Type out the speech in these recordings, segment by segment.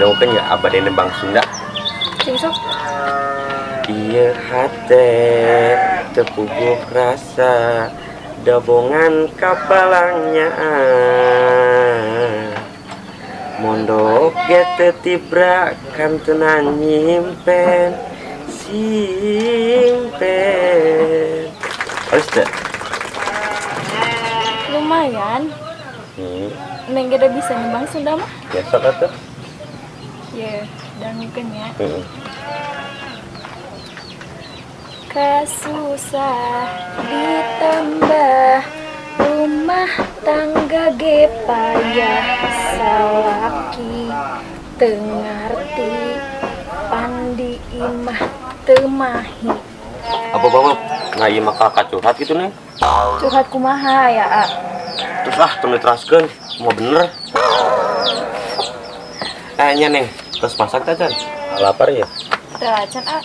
Dangukeun ya abade nembang Sunda. Cing sok. Ieu hate teu puguh rasa dabongan kapalangnya mondok ge teu tibra kantenan nyimpen simpen. Halus teu? Lumayan. Neng ge bisa nembang Sunda mah. Ya sok atuh. Ye, dangukeun ya. Kasusah ditambah rumah tangga ge payah salaki teu ngarti pandi imah teu mahi. Apa bawa nah ieu mah kakak curhat gitu Neng? Curhat kumaha ya, A? Terus ah tong diteraskeun, mau bener. Nya Neng, terus masak teh can? Lapar ya? Teu acan, A.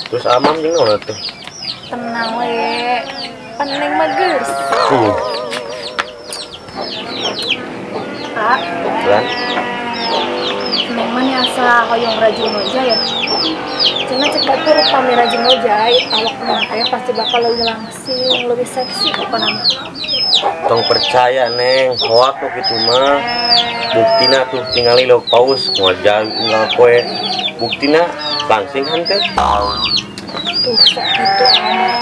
Terus amam jeung naon atuh? Tenang we, peneng mah geus. A. Lan. Neng mah asa hoyong rajin ngojay ya. Cenah cek batur pami rajin ngojay, awak neng teh pasti bakal leuwih langsing, leuwih seksi pokona mah. Tong percaya Neng, hoak kok kitu mah. Buktina tuh tingali lauk paus ngojay unggal poe. Buktina langsing henteu. Tuh sok kitu amat.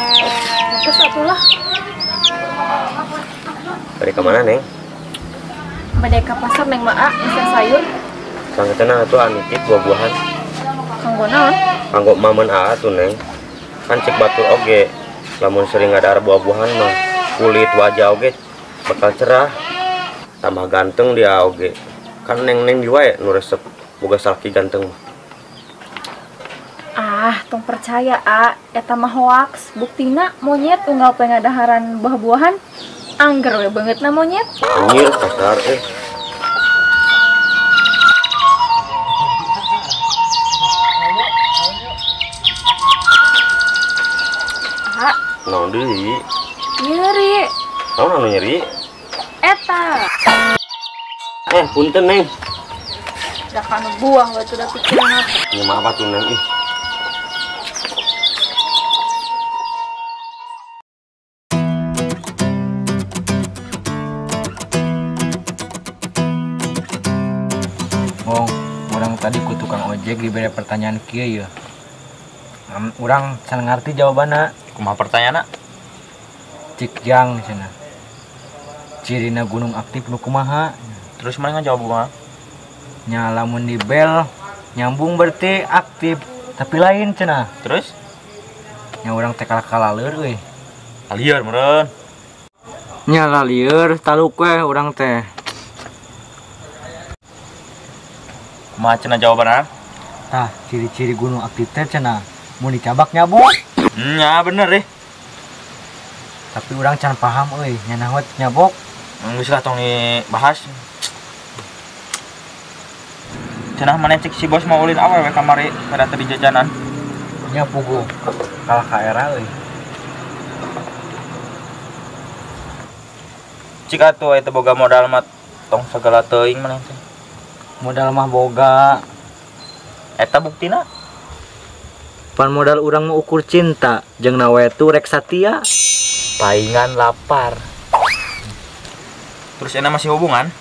Terus atulah. Bade ka mana Neng? Bade ka pasar Neng mah, A, bisa sayur. Sanggeutna atuh anu nitip buah-buahan. Kanggo naon? Kanggo mamen A tuh Neng. Kan cek batur oge, lamun sering ngadahar buah-buahan mah kulit wajah oge bakal cerah. Tambah ganteng dia oge. Kan neng-neng di wae nu resep boga salaki ganteng mah. Ah, tong percaya, A, eta mah hoaks. Buktina monyet unggal poe ngadaharan buah-buahan, angger we beungeutna monyet. Anjir, kasar eh. A. Naon deui? Nyeri. Naon anu nyeri? Eta. Punten Neng. Da kanu buah we tuh da pikiran apa? Nya maaf atuh Neng ih. Wong, urang tadi ku tukang ojek diberi pertanyaan kieu ya. Urang can ngarti jawabanna. Kumaha pertanyaanna? Cik jang cenah. Cirina gunung aktif nu kumaha? Terus mana ngajawab kumaha? Nya lamun di bel nyambung berarti aktif, tapi lain cenah. Terus? Nya urang teh kalah-kalaleur euy. Lieur meureun. Nya lalieur taluk we urang teh. Kumaha cenah jawabanna? Tah, ciri-ciri gunung aktif teh cenah mun dicabak nyabuk. Nya bener deh. Tapi urang can paham euy, nya naon nyabok. Geus lah tong dibahas. Cenah maneh cek si bos mau ulin awewe kamari pada tadi jajanan. Nya puguh kalah ka era euy. Cik atuh eta boga modal mah tong sagala teuing maneh teh. Modal mah boga. Eta buktina? Pan modal urang mau ukur cinta jeung nawetu rek satia. Paingan lapar. Terus enak masih hubungan?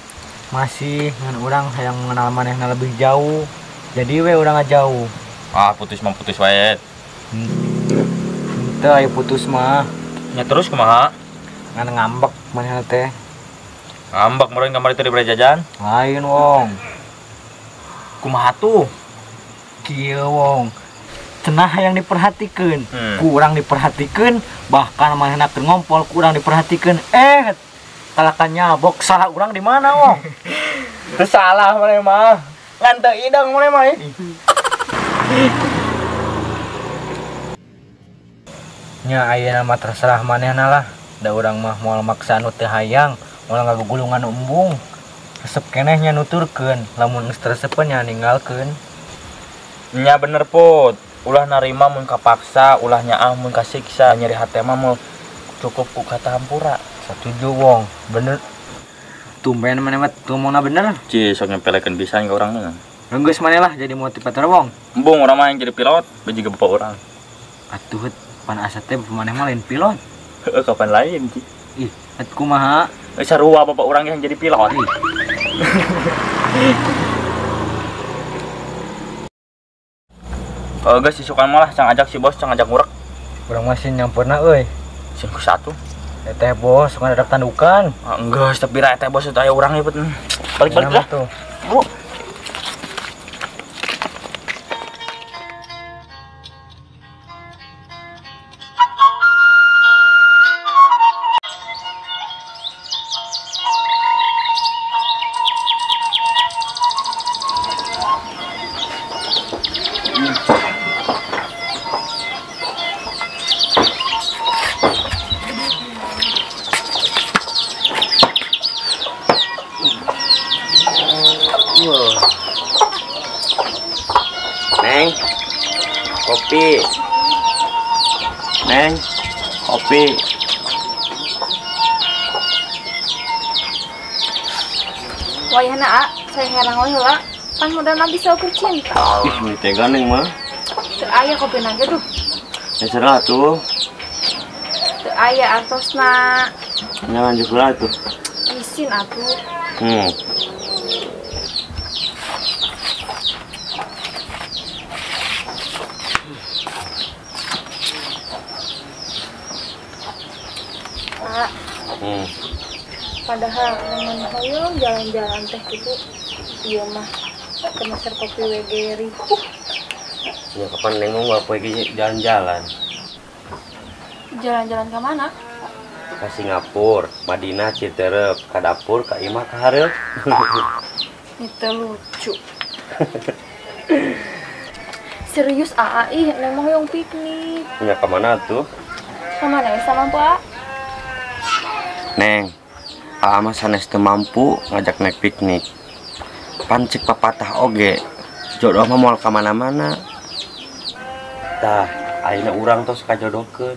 Masih, ngan urang hayang mengenal manehna lebih jauh. Jadi we urang ngajauh. Ah, putus mah putus wae. Henteu aya putus mah. Nya terus kumaha? Ngan ngambek manehna teh. Ngambek meureun kamari teh dibere jajan? Lain wong. Kumaha tuh? Kieu wong. Cenah yang diperhatikeun, kurang diperhatikeun, bahkan manehna keur ngompol kurang diperhatikeun. Kalakan nyabok salah urang di mana wong? Teu salah maneh mah. Ngan teu idang maneh mah. Nya ayeuna mah terserah manehna lah. Da urang mah moal maksa anu teu hayang, moal ngagugulungan embung. Resep keneh nya nuturkeun, lamun geus teresepeun nya ninggalkeun. Nya bener Put. Ulah narima mun kapaksa, ulah nyaah mun kasiksa, nyeri hate mah mun cukup ku kata hampura. Satuju wong, bener. Tumben maneh mah ngomongna bener. Ci sok nyepelekeun pisan ka urang mah. Geus maneh lah jadi motivator wong. Embung urang mah yang jadi pilot, bae jiga bapak urang. Atuh pan asa teh maneh mah lain pilot. Heeh, kapan lain Ki? Ih, at kumaha? Sarua bapak urang yang jadi pilot. Geus isukan malah cang ajak si bos, cang ajak ngurek. Urang masih nyampurna euy. Sieun ku satu. Teh bos, suka ada tandukan. Ah, geus tapi ra teh bos aya urang ieu. Balik-balik lah. Tuh. Bu. Neng, kopi. Neng, kopi. Wayahna a, saya herang we heula. Pan modalna bisa ukur cinta. Ih, meuni tega Neng mah. Teu aya kopi nage duh. Ya serah tuh. Teu aya artosna. Nya lanjut heula tuh. Isin atuh. Pak. Padahal neng hoyong jalan-jalan teh gitu. Ieu mah ke meser kopi WG ripuh. Ya kapan neng mau pergi jalan-jalan? Jalan-jalan ke mana? Ke Singapura, Madinah, Citerep, ke dapur, ke imah, ke hareup. Itu lucu. Serius aa ih, neng mau hoyong piknik. Ya kemana tuh? Kemana ya sama mampu aa? Neng, aa mah sanes teu mampu ngajak naik piknik. Pan cek papatah oge, jodoh mah moal ka mana-mana. Tah, ayeuna urang tos kajodohkeun.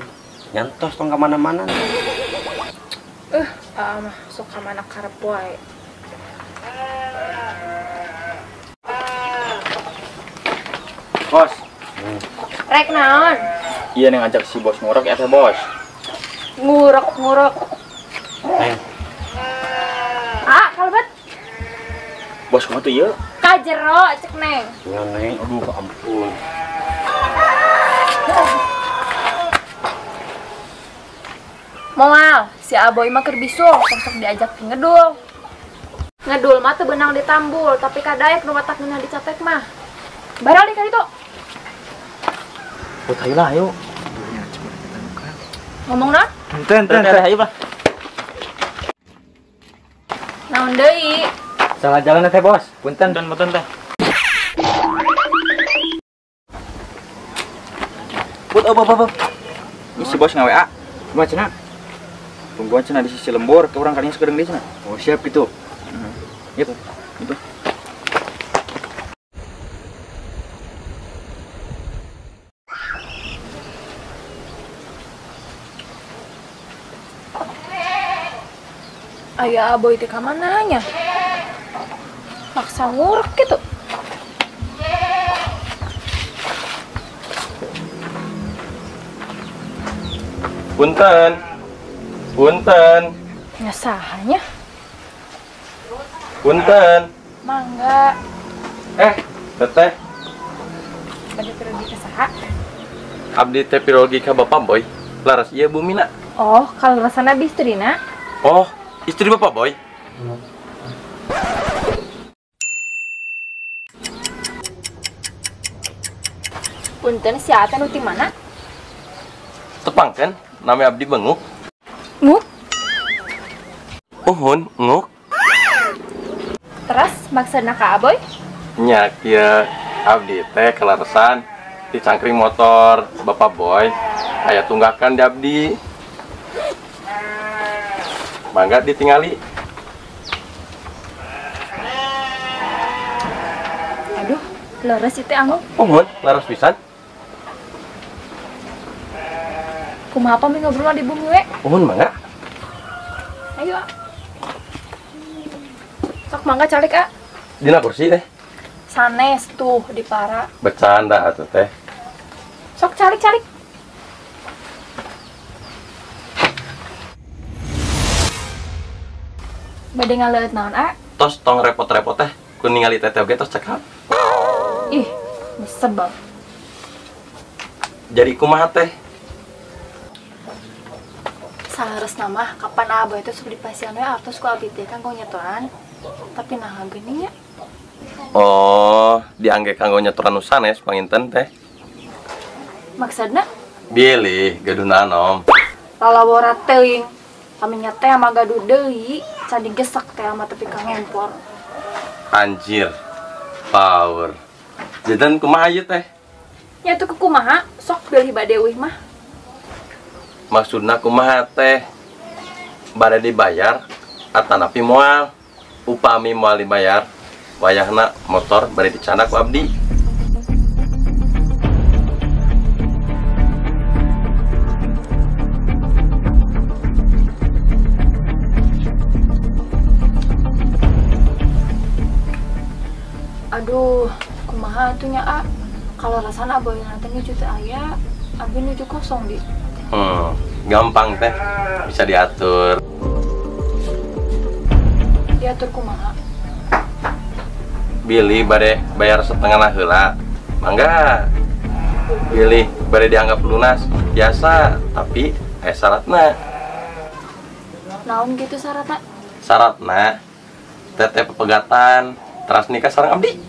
Nyantos tong ka mana-mana. Aa mah sok ka mana karep wae. Bos. Rek naon? Iya neng ajak si bos ngurek ya teh bos. Ngurek-ngurek. Neng. Ah, kalebet. Bos kumaha tuh ieu? Ka jero cek neng. Ya neng, aduh ampun. Moal, si Aboy mah keur bisul, sok diajak ngedul. Ngedul mah teu beunang ditambul, tapi kadaek nu watak ngeunah dicatek mah. Baralik ka ditu. Put hayu lah, ayo. Ngomong naon? Enten, enten, hayu lah. Naon deui? Salah jalan teh, Bos. Punten. Punten teh. Put op op op. Ini si bos nge-WA. Kumaha cenah? Tungguan cenah di sisi lembur, ke urang kalinya sekedeng deui cenah. Oh, siap gitu. Heeh. Yep. Gitu. Aya Aboy teh ka mana nya? Maksa ngurek gitu. Punten. Punten. Nya sahanya? Punten. Mangga. Teteh. Bade pirogi ka saha? Abdi teh pirogi ka Bapak Boy. Laras ieu bumina. Oh, kalau rasana bistrina? Oh, istri Bapak Boy. Punten si Ate nu ti mana? Tepang kan, nami abdi Benguk. Nguk? Uhun, nguk. Terus maksudna ka Aboy? Nya kieu abdi teh kaleresan di cangkring motor Bapak Boy. Aya tunggakan di abdi. Mangga ditingali. Aduh, leres itu anguk. Uhun, leres pisan. Kumaha apa ngobrol di bumi we? Uhun mangga. Ayo. Sok mangga calik, A. Dina kursi teh. Sanes tuh di para. Bercanda atuh teh. Sok calik-calik. Bade ngaleueut naon, A? Tos tong repot-repot teh, ku ningali teteh oge tos cekap. Ih, sebab. Jadi kumaha teh? Saleresna mah kapan abah itu sok dipasihan we artos ku abdi teh kanggo nyetoran. Tapi naha geuning nya. Oh, diangge kanggo nyetoran nu sanes panginten teh. Maksudna? Bilih gaduhna anom. Lalawora teuing. Kami teh sama gaduh deui, can digesek teh sama tepi ka ngempor. Anjir. Power. Jadan kumaha ieu teh? Nya tuh kumaha, sok bilih bade euih mah. Maksudna kumaha teh? Bade dibayar atanapi moal? Upami moal dibayar, wayahna motor bade dicandak ku abdi. Aduh, kumaha atuh nya A? Kalau rasana aboy nanti nuju teh aya, abi nuju kosong di. Gampang teh, bisa diatur. Diatur kumaha? Bilih bade bayar setengah heula. Mangga. Bilih bade dianggap lunas, biasa, tapi syaratna. Naon gitu syaratna? Syaratna teteh pepegatan, teras nikah sareng abdi.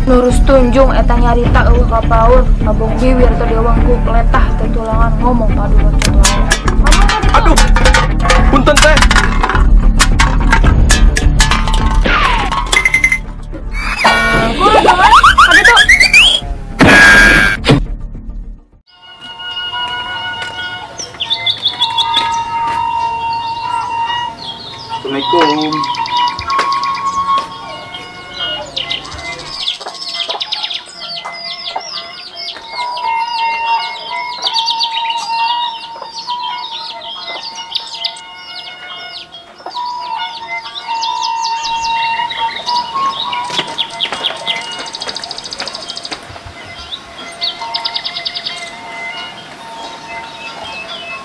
Lurus tunjung eta nyarita eueuh ka paur, abong biwir teu diwengku letah teh tulangan ngomong padu loncat wae. Aduh. Punten teh. Kurang banget, kami tuh. Assalamualaikum.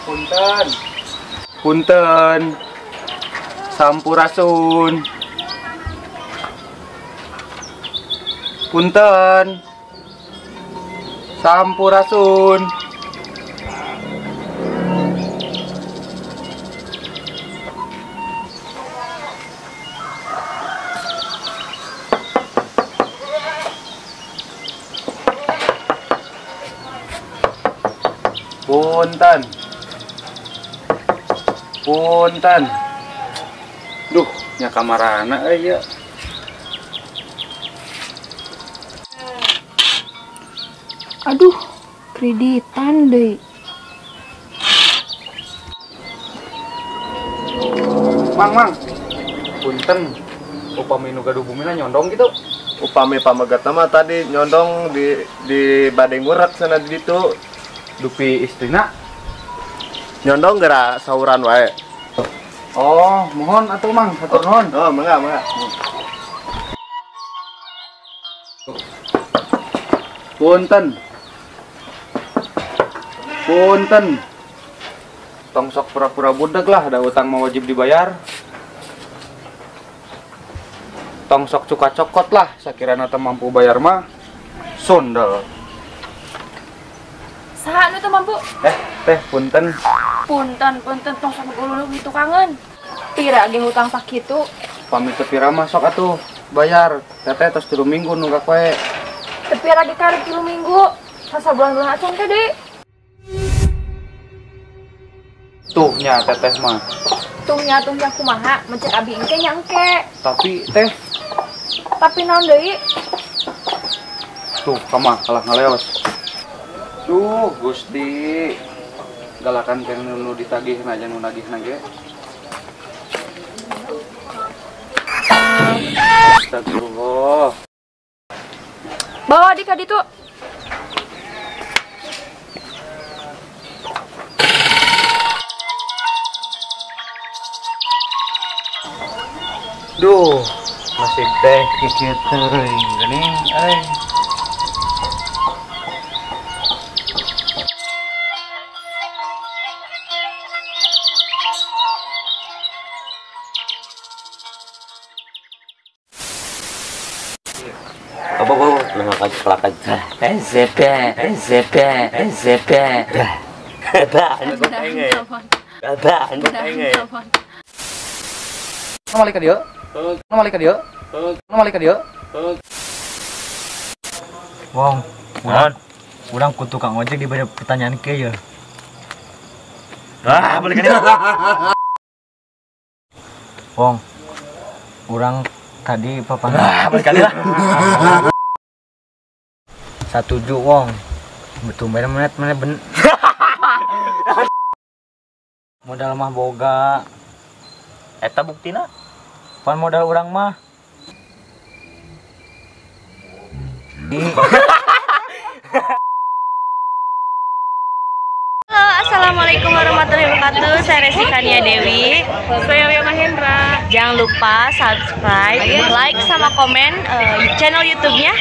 Punten. Punten. Sampurasun. Punten. Sampurasun. Punten. Punten. Duh, nya kamarana euy ieu. Aduh, kreditan deui. Mang, mang. Punten. Upami nu gaduh bumina nyondong gitu. Upami pamegat mah tadi nyondong di bade ngurek sana di ditu. Dupi istrina nyondong geura sauran wae. Oh, mohon atuh Mang, hatur nuhun. Oh, mangga, mangga. Punten. Punten. Tong sok pura-pura budeg lah, ada utang mah wajib dibayar. Tong sok cuka cokot lah, sakirana teu mampu bayar mah sondel. Saha nu teu mampu? Teh punten. Punten, punten tong sok gulung gitu kangen. Pira ge hutang sakitu? Pamit teu pira mah sok atuh bayar. Teteh tos 3 minggu nunggak wae. Teu pira ge karek 3 minggu. Sasabulan-bulan acan teh deui. Tuh nya teteh mah. Tuh nya kumaha? Mencet abi engke nya engke. Tapi teh. Tapi naon deui? Tuh kamah kalah ngaleos. Duh, Gusti. Galakan keng nu ditagihna aja nu nagihna ge. Astagfirullah. Bawa adik ka ditu. Duh, Nasib teh kieu teuing geuning euy. Apa nah kelak aja. SZP SZP SZP. Balik ka dieu. Balik ka dieu. Balik ka dieu. Wong, urang ku tukang ojek diberi pertanyaan kieu ya. Ah, balik ka dieu. Wong, urang tadi papa. Ah, balik ka dieu lah. Satuju wong. Betul bener mana ben. Modal mah boga. Eta buktina? Pan modal urang mah. Halo, assalamualaikum warahmatullahi wabarakatuh. Saya Resi Kania Dewi. Saya Rio Mahendra. Jangan lupa subscribe, like, sama komen channel YouTube-nya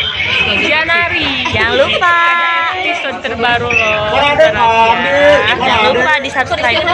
Janari. Jangan lupa episode terbaru loh. Jangan lupa di subscribe.